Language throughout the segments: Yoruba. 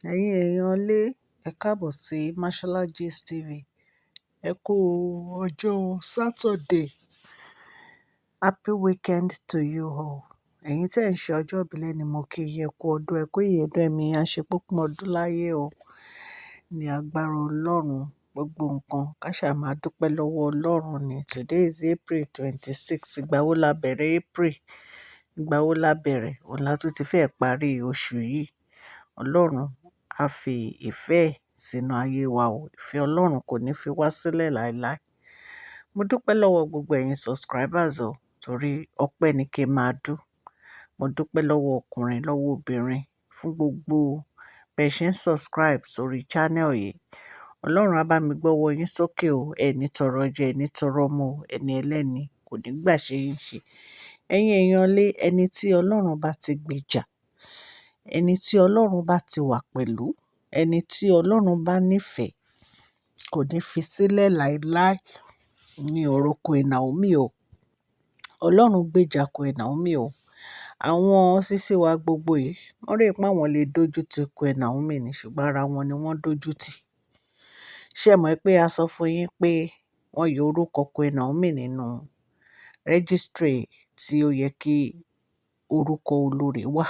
Ẹ̀yin èèyàn lé, ẹ káàbọ̀ sí Mashola Gist TV. Ẹ kú ọjọ́ Saturday. Happy weekend to you all. Ẹ̀yin tí ẹ̀ ń ṣe ọjọ́ ìbí lónìí, mo kí yín ẹ kú ọdún, ẹ kú ìyèdún, ẹ̀mí yín á ṣe púpọ̀ ọdún láyé o. Ní agbára Ọlọ́run, gbogbo nǹkan ká ṣà máa dúpẹ́ lọ́wọ́ Ọlọ́run ni. Today is April 26. Ìgbà wo la bẹ̀rẹ̀ April? Ìgbà wo la bẹ̀rẹ̀? Òun la tún ti fẹ́ parí oṣù yìí. Ọlọ́run á fi ìfẹ́ sínú ayé wa o. Ìfẹ́ Ọlọ́run kò ní fi wá sílẹ̀ láéláé. Mo dúpẹ́ lọ́wọ́ gbogbo ẹ̀yin subscribers o, torí ọpẹ́ ni kí máa dù. Mo dúpẹ́ lọ́wọ́ ọkùnrin, lọ́wọ́ obìnrin fún gbogbo bẹ́ ṣe ń subscribe sórí channel yìí. Ọlọ́run á bá mi gbọ́wọ́ yín sókè o. Ẹ ní tọrọ jẹ, ẹ ní tọrọ mu o. Ẹni ẹlẹ́ni kò ní gbà ṣe yín ṣe. Ẹ̀yin èèyàn lé, ẹni tí Ọlọ́run bá ti gbèjà, ẹni tí Ọlọ́run bá ti wà pẹ̀lú, ẹni tí Ọlọ́run bá nífẹ̀ẹ́ kò ní fi sílẹ̀ láéláé. Ní ọ̀rọ̀ Queen Naomi o. Ọlọ́run gbèjà Queen Naomi o. Àwọn sísí wa gbogbo yìí, wọ́n rí pé àwọn lè dojú ti Queen Naomi ni, ṣùgbọ́n ara wọn ni wọ́n dojú ti. Ṣé ẹ mọ̀ pé a sọ fún yín pé wọ́n yọ orúkọ Queen Naomi nínú registry tí ó yẹ kí orúkọ olórí wà.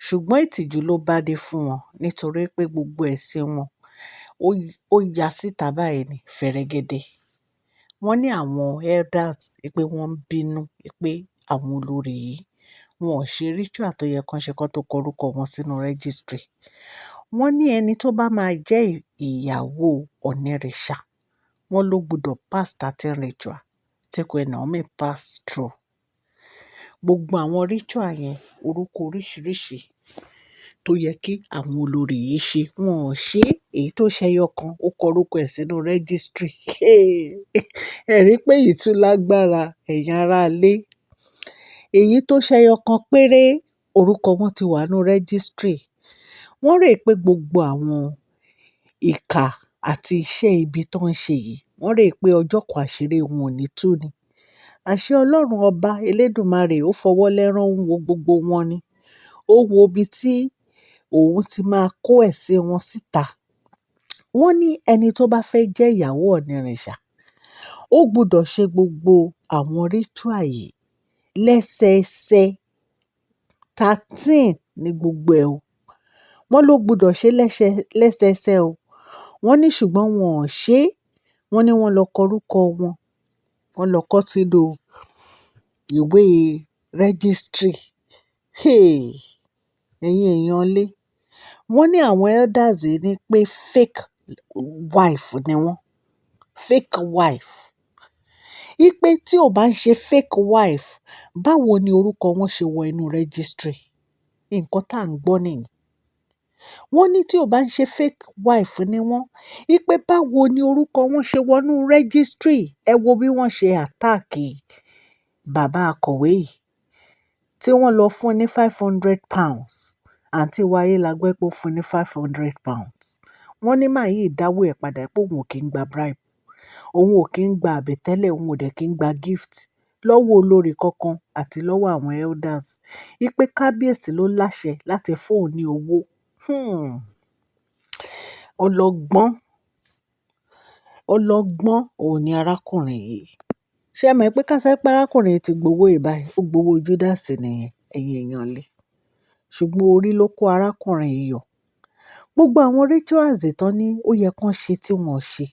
Ṣùgbọ́n ìtìjú ló bá dé fún wọn nítorí pé gbogbo ẹ̀sìn wọn ó ya síta báyìí ní fẹ̀rẹ̀gẹ̀dẹ̀. Wọ́n ní àwọn elders pé wọ́n ń bínú pé àwọn olórí yìí wọn ò ṣe ritual tó yẹ kí wọ́n ṣe kó tó kọ orúkọ wọn sínú registry. Wọ́n ní ẹni tó bá máa jẹ́ ìyàwó Ọọ̀nirìṣà, wọ́n ló gbọdọ̀ pass 13 ritual tí Queen Naomi pass through. Gbogbo àwọn ritual yẹn, orúkọ oríṣìíríṣìí tó yẹ kí àwọn olórí yìí ṣe, wọ́n ò ṣe. Èyí tó ṣe ẹyọ kan, ó kọ orúkọ ẹ̀ sínú registry. Ẹ rí pé èyí tún lágbára, ẹ̀yin ará ilé. Èyí tó ṣe ẹyọ kan péré, orúkọ wọn ti wà nínú registry. Wọ́n rò pé gbogbo àwọn ìkà àti iṣẹ́ ibi tó ń ṣe yìí, wọ́n rò pé ọjọ́ kan àṣírí wọn ò ní tú ni. Àṣé Ọlọ́run ọba elédùmarè ó fọwọ́ lẹ́rán ó ń wo gbogbo wọn ni. Ó wo ibi tí òun ti máa kó ẹ̀sín wọn síta. Wọ́n ní ẹni tó bá fẹ́ jẹ́ ìyàwó Ọọ̀nirìṣà, ó gbọdọ̀ ṣe gbogbo àwọn ritual yìí lẹ́sẹẹsẹ. 13 ní gbogbo ẹ o. Wọ́n ló gbọdọ̀ ṣe lẹ́sẹẹsẹ o. Wọ́n ní ṣùgbọ́n wọn ò ṣe. Wọ́n ní wọ́n lọ kọ orúkọ wọn, wọ́n lọ kọ sínú ìwé registry. Hey! Ẹ̀yin èèyàn lé. Wọ́n ní àwọn elders yìí ní pé fake wife ni wọ́n. Fake wife. Wípé tí ò bá ń ṣe fake wife, báwo ni orúkọ wọn ṣe wọ inú registry? Nǹkan tá à ń gbọ́ nìyẹn. Wọ́n ní tí ò bá ń ṣe fake wife ni wọ́n, wípé báwo ni orúkọ wọn ṣe wọ inú registry? Ẹ wo bí wọ́n ṣe attack bàbá akọ̀wé yìí tí wọ́n lọ fún ní £500. Àǹtí wa yìí la gbọ́ pé ó fún ní £500. Wọ́n ní man yìí dáwọ́ ẹ̀ padà pé òun ò kí ń gba bribe. Òun ò kí ń gba àbẹ̀tẹ́lẹ̀, òun ò dẹ̀ kí ń gba gift lọ́wọ́ olórí kankan àti lọ́wọ́ àwọn elders. Wípé kábíyèsí ló láṣẹ láti fún òun ní owó. Ọlọ́gbọ́n, ọlọ́gbọ́n òun ni arákùnrin yìí. Ṣé ẹ mọ̀ pé ká sọ pé arákùnrin yìí ti gbowó yìí báyìí, ó gbowó Judas nìyẹn, ẹ̀yin èèyàn lé. Ṣùgbọ́n orí ló kó arákùnrin yìí yọ. Gbogbo àwọn rituals tó ní ó yẹ kí wọ́n ṣe tí wọ́n ò ṣe.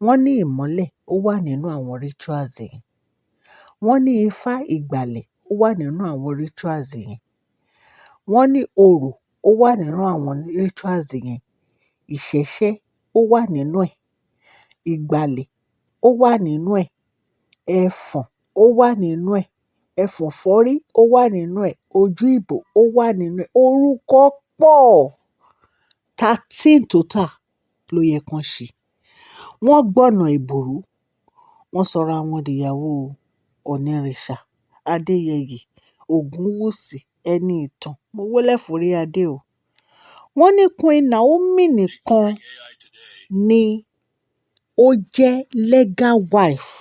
Wọ́n ní ìmọ́lẹ̀ ó wà nínú àwọn rituals yẹn. Wọ́n ní ifá ìgbàlẹ̀ ó wà nínú àwọn rituals yẹn. Wọ́n ní orò ó wà nínú àwọn rituals yẹn. Ìṣẹ̀ṣẹ̀ ó wà nínú ẹ̀. Ìgbàlẹ̀ ó wà nínú ẹ̀. Ẹfọ̀n ó wà nínú ẹ̀. Ẹfọ̀n fọ́rí ó wà nínú ẹ̀. Ojú ìbò ó wà nínú ẹ̀. Orúkọ pọ̀. 13 total ló yẹ kí wọ́n ṣe. Wọ́n gbọ̀nà ìbùrú, wọ́n sọra wọn di ìyàwó Ọọ̀nirìṣà, Adéyẹyè, Ògúnwùsì, ẹni ìtàn. Mo wólẹ̀ forí adé o. Wọ́n ní Queen Naomi nìkan ni ó jẹ́ legal wife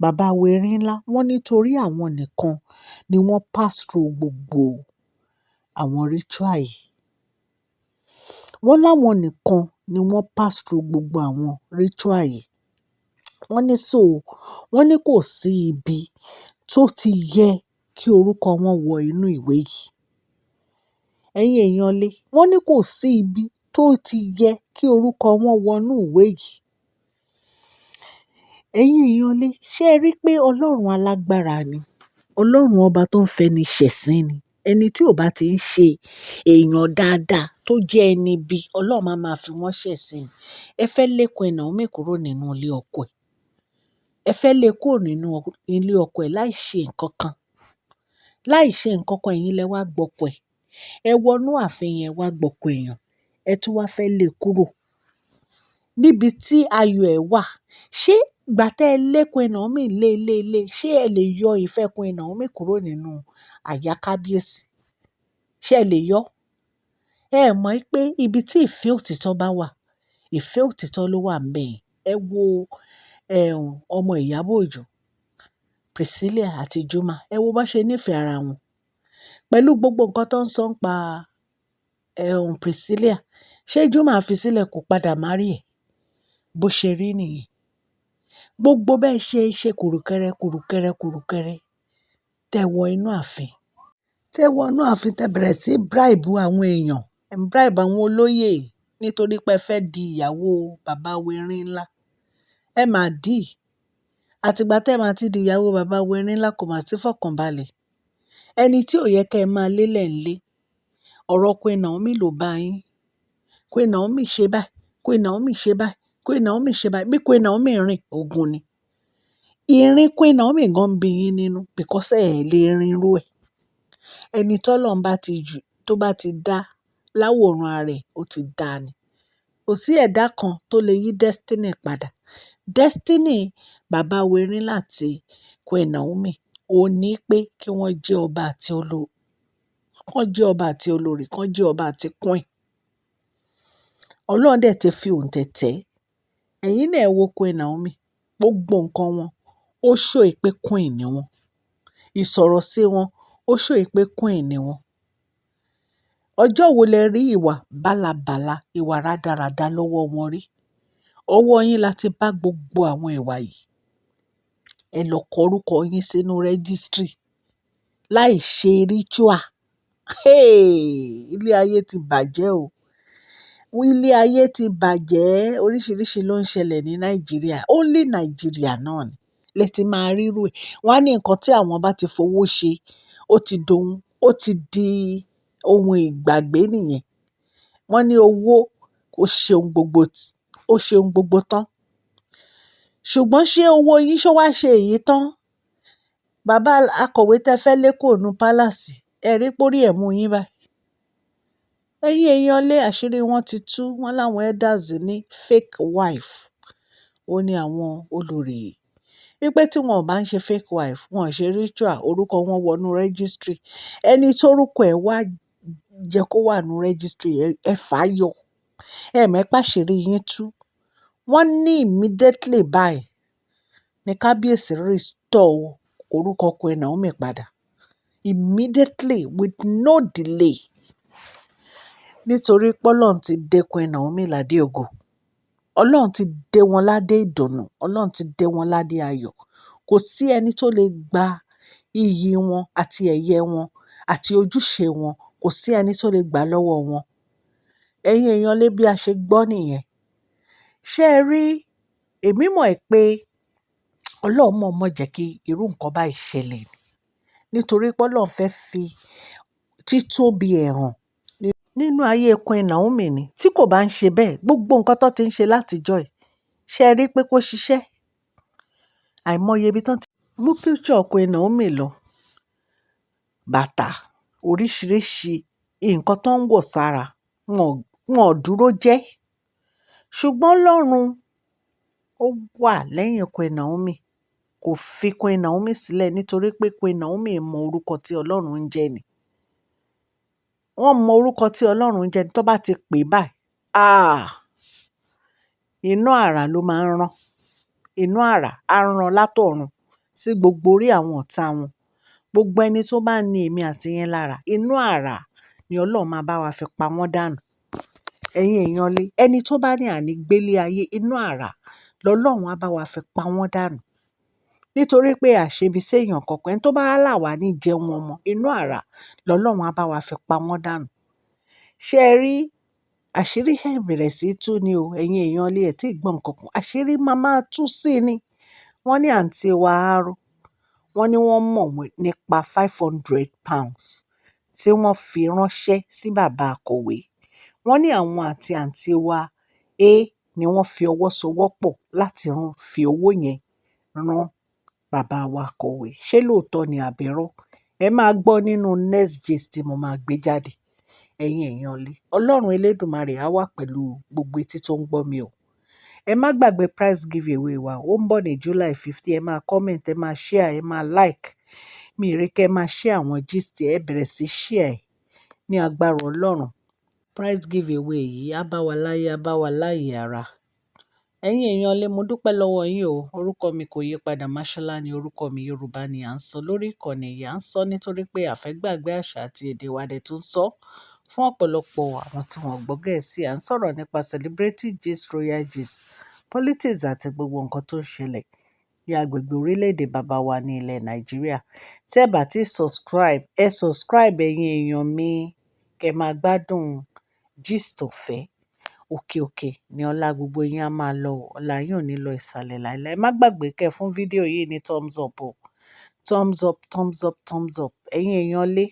bàbá wa Erinla. Wọ́n ní torí àwọn nìkan ni wọ́n pass through gbogbo àwọn ritual yìí. Wọ́n láwọn nìkan ni wọ́n pass through gbogbo àwọn ritual yìí. Wọ́n ní so, wọ́n ní kò sí ibi tó ti yẹ kí orúkọ wọn wọ inú ìwé yìí. Ẹ̀yin èèyàn lé, wọ́n ní kò sí ibi tó ti yẹ kí orúkọ wọn wọ inú ìwé yìí. Ẹ̀yin èèyàn lé, ṣé ẹ rí pé Ọlọ́run alágbára ni? Ọlọ́run ọba tó ń fẹni ṣẹ̀sín ni. Ẹni tí ò bá ti ń ṣe èèyàn dáadáa tó jẹ́ ẹni bí, Ọlọ́run máa ma fi wọ́n ṣẹ̀sín ni. Ẹ fẹ́ lé Queen Naomi kúrò nínú ilé ọkọ ẹ̀. Ẹ fẹ́ lé kúrò nínú ilé ọkọ ẹ̀ láì ṣe nǹkan kan. Láì ṣe nǹkan kan, ẹ̀yin lẹ wá gbọ́kọ ẹ̀. Ẹ wọnú ààfin yẹn wá gbọ́kọ èèyàn. Ẹ tún wá fẹ́ lé kúrò níbi tí ayọ̀ ẹ̀ wà. Ṣé ìgbà tí ẹ lé Queen Naomi lé, lé, lé, ṣé ẹ lè yọ ìfẹ́ Queen Naomi kúrò nínú àyà kábíyèsí? Ṣé ẹ lè yọ? Ẹ mọ̀ pé ibi tí ìfẹ́ òtítọ́ bá wà, ìfẹ́ òtítọ́ ló wà níbẹ̀ yẹn. Ẹ wo, ọmọ Ìyábọ̀ Òjó, Priscilla àti Juma. Ẹ wo bó ṣe nífẹ̀ẹ́ ara wọn. Pẹ̀lú gbogbo nǹkan tó ń sọ ń pa, Priscilla. Ṣé Juma fi sílẹ̀ kó padà marry ẹ̀? Bó ṣe rí nìyẹn. Gbogbo bẹ́ẹ̀ ṣe ṣe kùrùkẹrẹ, kùrùkẹrẹ, kùrùkẹrẹ tẹ wọ inú ààfin. Tẹ wọ inú ààfin, tẹ bẹ̀rẹ̀ sí bribe àwọn èèyàn. Ẹ bribe àwọn olóyè nítorí pé ẹ fẹ́ di ìyàwó bàbá werin ńlá. Ẹ máa dì. Àti ìgbà tí ẹ máa ti di ìyàwó bàbá werin ńlá kò máa sí fọkànbalẹ̀. Ẹni tí ò yẹ kí ẹ máa lé lẹ̀ ń lé. Ọ̀rọ̀ Queen Naomi ló bá yín. Queen Naomi ṣe báyìí, Queen Naomi ṣe báyìí, Queen Naomi ṣe báyìí. Bí Queen Naomi rìn, ogun ni. Ìrìn Queen Naomi gan ń bí yín nínú because ẹ lè rìn irú ẹ. Ẹni tí Ọlọ́run bá ti jù, tó bá ti dá láwòrán ara ẹ̀, ó ti dá ni. Kò sí ẹ̀dá kan tó lè yí destiny padà. Destiny bàbá werin ńlá àti Queen Naomi ò ní pé kí wọ́n jẹ́ ọba àti kán jẹ́ ọba àti olórí, kán jẹ́ ọba àti queen. Ọlọ́run dẹ̀ ti fi òǹtẹ̀ tẹ̀. Ẹ̀yin náà ẹ wo Queen Naomi, gbogbo nǹkan wọn, ó show pé queen ni wọ́n. Ìsọ̀rọ̀ sí wọn, ó show pé queen ni wọ́n. Ọjọ́ wo lẹ rí ìwà bálabàla, ìwà rádaràda lọ́wọ́ wọn rí? Ọwọ́ yín la ti bá gbogbo àwọn ìwà yìí. Ẹ lọ kọ orúkọ yín sínú registry láì ṣe ritual. Hey! Ilé ayé ti bàjẹ́ o. Ilé ayé ti bàjẹ́. Oríṣìíríṣìí ló ń ṣẹlẹ̀ ní Nàìjíríà. Only Nigeria náà ni lẹ ti máa rí irú ẹ. Wọ́n á ní nǹkan tí àwọn bá ti fowó ṣe, ó ti dohun, ó ti di ohun ìgbàgbé nìyẹn. Wọ́n ní owó ó ṣe ohun gbogbo, ó ṣe ohun gbogbo tán. Ṣùgbọ́n ṣé owó yín ṣó wá ṣe èyí tán? Bàbá akọ̀wé tẹ fẹ́ lé kúrò nínú palace, ẹ rí pé orí ẹ̀ mú yín báyìí. Ẹ̀yin èèyàn lé, àṣírí wọn ti tú. Wọ́n láwọn elders ní fake wife. Ó ní àwọn olórí yìí. Wípé tí wọ́n ò bá ń ṣe fake wife, wọ́n ò ṣe ritual, orúkọ wọn wọ inú registry. Ẹni tó orúkọ ẹ̀ wá jẹ́ kó wà nínú registry, ẹ fà yọ. Ẹ mọ̀ pé àṣírí yín tú. Wọ́n ní immediately báyìí ní kábíyèsí restore orúkọ Queen Naomi padà. Immediately with no delay. Nítorí pé Ọlọ́run ti dé Queen Naomi ládé ògo. Ọlọ́run ti dé wọn ládé ìdùnnú. Ọlọ́run ti dé wọn ládé ayọ̀. Kò sí ẹni tó lè gba iyì wọn àti ẹ̀yẹ wọn àti ojúṣe wọn. Kò sí ẹni tó lè gbà lọ́wọ́ wọn. Ẹ̀yin èèyàn lé, bí a ṣe gbọ́ nìyẹn. Ṣé ẹ rí? Èmi mọ̀ pé Ọlọ́run mọ̀ọ́mọ̀ jẹ́ kí irú nǹkan báyìí ṣẹlẹ̀ ni. Nítorí pé Ọlọ́run fẹ́ fi títóbi ẹ̀ hàn nínú ayé Queen Naomi ni. Tí kò bá ń ṣe bẹ́ẹ̀, gbogbo nǹkan tó ti ń ṣe láti ọjọ́ yìí, ṣé ẹ rí pé kó ṣiṣẹ́? Àìmọye ibi tí wọ́n ti mú picture Queen Naomi lọ. Bàtà oríṣìíríṣìí, nǹkan tó ń wọ̀ sára, wọn ò dúró jẹ́. Ṣùgbọ́n Ọlọ́run ó wà lẹ́yìn Queen Naomi. Kò fi Queen Naomi sílẹ̀ nítorí pé Queen Naomi mọ orúkọ tí Ọlọ́run ń jẹ́ ni. Wọ́n mọ orúkọ tí Ọlọ́run ń jẹ́ ni. Tó bá ti pè báyìí, ah! Iná àrá ló máa ń rán. Iná àrá á rán látọ̀run sí gbogbo orí àwọn ọ̀tá wọn. Gbogbo ẹni tó bá ní èmi àti yín lára, inú àrá ni Ọlọ́run máa bá wa fi pa wọ́n dànù. Ẹ̀yin èèyàn lé, ẹni tó bá ní àní gbélé ayé, inú àrà lọ́lọ́run á bá wa fi pa wọ́n dànù. Nítorí pé àṣebí séèyàn kankan, ẹni tó bá là wá ní jẹun ọmọ, inú àrà lọ́lọ́run á bá wa fi pa wọ́n dànù. Ṣé ẹ rí? Àṣírí ṣẹ̀ bẹ̀rẹ̀ sí tú ni o. Ẹ̀yin èèyàn lé, ẹ tí gbọ́ nǹkan kan. Àṣírí máa máa tú sí ni. Wọ́n ní àǹtí wa Aro, wọ́n ní wọ́n mọ̀ nípa £500 tí wọ́n fi ránṣẹ́ sí bàbá akọ̀wé. Wọ́n ní àwọn àti àǹtí wa A ni wọ́n fi ọwọ́ so wọ́pọ̀ láti fi owó yẹn rán bàbá wa akọ̀wé. Ṣé lóòótọ́ ni àbí irọ́? Ẹ máa gbọ́ nínú next gist tí mo máa gbé jáde. Ẹ̀yin èèyàn lé, Ọlọ́run elédùmarè á wà pẹ̀lú gbogbo etí tó ń gbọ́ mi o. Ẹ má gbàgbé prize giveaway wa, ó ń bọ̀ ní July 15. Ẹ máa comment, ẹ máa share, ẹ máa like. Mi rí kí ẹ máa share àwọn gist, ẹ bẹ̀rẹ̀ sí share ní agbára Ọlọ́run. Prize giveaway yìí á bá wa láyé, á bá wa láyé ara. Ẹ̀yin èèyàn lé, mo dúpẹ́ lọ́wọ́ yín o. Orúkọ mi kò yí padà, Mashola ni orúkọ mi. Yorùbá ni à ń sọ lórí ìkànnì yìí. À ń sọ nítorí pé a fẹ́ gbàgbé àṣà àti èdè wa dẹ̀ tún sọ fún ọ̀pọ̀lọpọ̀ àwọn tí wọ́n gbọ́ Gẹ̀ẹ́sì. À ń sọ̀rọ̀ nípa celebrity gist, royal gist, politics àti gbogbo nǹkan tó ń ṣẹlẹ̀ ní agbègbè orílẹ̀-èdè bàbá wa ní ilẹ̀ Nàìjíríà. Tí ẹ bá ti subscribe, ẹ subscribe ẹ̀yin èèyàn mi, kí ẹ máa gbádùn gist ọ̀fẹ́. Òkè òkè ni ọlá gbogbo yín á máa lọ. Ọlá yín ò ní lọ ìsàlẹ̀ láíláí. Má gbàgbé kí ẹ fún fídíò yìí ní thumbs up o. Thumbs up, thumbs up, thumbs up. Ẹ̀yin èèyàn lé,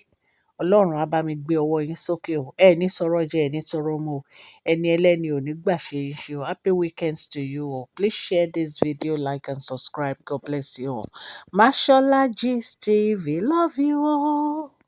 Ọlọ́run á bá mi gbé ọwọ́ yín sókè o. Ẹ ní sọ̀rọ̀ jẹ, ẹ ní tọrọ mú o. Ẹni ẹlẹ́ni ò ní gbà ṣe yín ṣe o. Happy weekends to you all. Please share this video, like and subscribe. God bless you all. Mashola Gist TV. Love you all.